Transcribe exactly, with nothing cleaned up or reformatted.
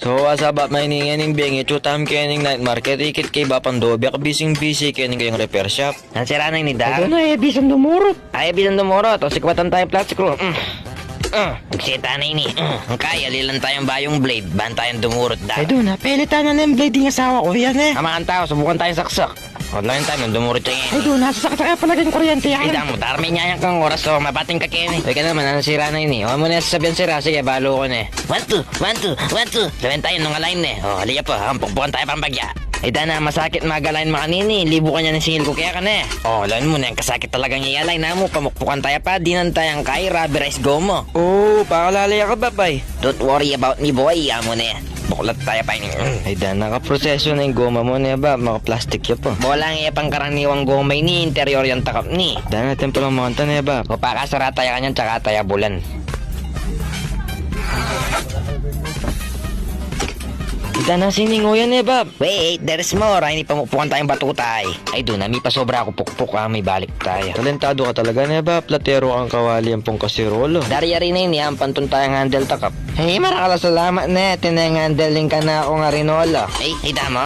So, what's up, Bap? Maini ngening bengi, atsu tamu kening night market, ikit ke i Bapang Dobe, bising-bisi kening kayang repair shop. Nasira na ini, Dar? Ay, dana, e bisang dumurut. Ay, e bisang dumurut. O, sikwatan tayang plastik roll. Mm. Mm. Magseta na ini. Mm. Ang kaya, alilan tayang bayung blade. Ban tayang dumurut, Dar. Ay, dana, pelitan na ning blade ing asawa ku yan, e. Amangan tau, subukan tayang saksak. O, lain tamu, dumurut ya ngeni. Ay, dana, sasaksak ya pala king kuryente yan. Ay, damu, Dar, minyayang kang oras, o, mapating ka keni. Ay, ka naman, nasira na ini? O, amu ne sasabian sira, sige, balu ku ne. One, two, one, two, one, two. Lawen tayu nung alain ne. O, ali ya pa, ampukpukan taya pang bagya. Ay, dana, masakit mag-align makanini. Libukan ya ning singil ku keka ne. O, lawen mu ne, kasakit talagang i-align, amu, pamukpukan taya pa, dinan tayang kai rubberized goma. O, pakalala ya ka, Bap, ay. Don't worry about me, boy, amu ne. Buklat taya pa ini. Mm. Ay, dana, kaproseso na ing goma mu ne, Bap, makaplastik ya pa. Bola nge, pangkaraniwang goma ini, interior yang takap ni. Dana, atin palang makanta ne, Bap. O, pakasara taya kanyan, tsaka taya bulan. Dana, sininguyan ne, Bap. Wait, there's more. Ay, ini pamukpukan tayang batuta, e. Ay, dana, mipasobra ku pukpuk, a, mibalik taya. Talentadu ka talaga ne, Bap. Platero kang kawali ampong kasirolo. Daryari na ini, ampantun tayang handle takap. Ay, marakal a salamat ne, atin neng handle ing kanakung arinola. Ay, ay, damu.